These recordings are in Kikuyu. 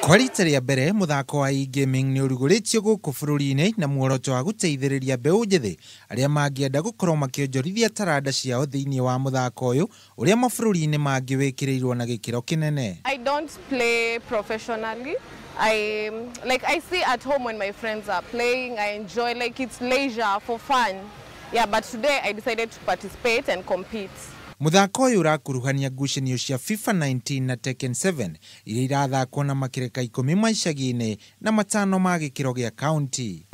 Kwa rita rĩa mbere mũthako wa e-gaming nĩ ũrugũrĩtio gũkũ bũrũri-inĩ na muoroto wa gũteithĩrĩria mbeũ njĩthĩ arĩa mangĩenda gũkorwo makĩonjorithia taranda ciao thĩinĩ wa mũthako ũyũ ũrĩa mabũrũri-inĩ mangĩ wĩkĩrĩirwo na gĩkĩro kĩnene. I don't play professionally. I like I see at home when my friends are playing, I enjoy, like it's leisure for fun. Yeah, but today I decided to participate and compete. Mũthako ũyũ ũrakuruhania ngucanio cia FIFA 19 na Tekken 7 iria irathakwo na makĩreka 10 ma icagi-inĩ na 5 ma gĩkĩro gĩa kaunti.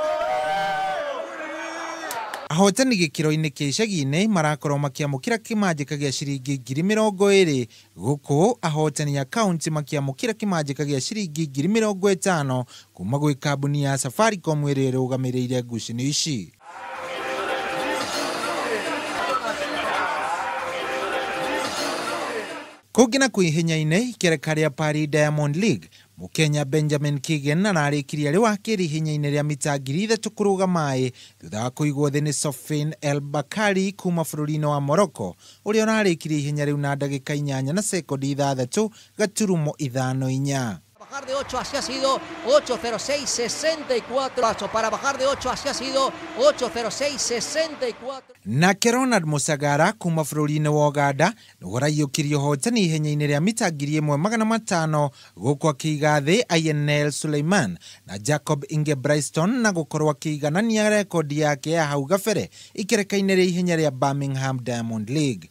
Ahotani gĩkĩro-inĩ kĩa icagi-inĩ marakorwo makĩamũkĩra kĩmanjĩka gĩa ciringi 20,000 gũkũ ahotani a kaunti makĩamũkĩra kĩmanjĩka gĩa ciringi 50,000 kuma gwĩ kambuni ya Safaricom ĩrĩa ĩrũgamĩrĩire ngucanio ici. Kũngĩ na kwĩ ihenya-inĩ ikereka rĩa Paris Diamond League, Mũkenya Benjamin Kigen ararĩkirie arĩ wa kerĩ ihenya-inĩ rĩa mita 3,000 kũrũga maĩ thutha wa kũigwo thĩ nĩ Sofin El Bakari kuma bũrũri-inĩ wa Morocco ũrĩa ũrarĩkirie ihenya rĩu na ndagĩka 8 na sekondi 6.54. Bajar de 8, así ha sido 8.06.64. Para bajar de 8, así ha sido 8.06.64. Nake Ronald Musagara kuma bũrũri-inĩ wa Uganda nĩguo ũraiyũkirie ũhotani ihenya-inĩ rĩa mita 1,500 gũkũ akĩiga thĩ Inl Suleiman na Jacob Ingebrigtsen na gũkorwo akĩiganania rekondi yake ya hau gabere ikereka-inĩ rĩa ihenya rĩa Birmingham Diamond League.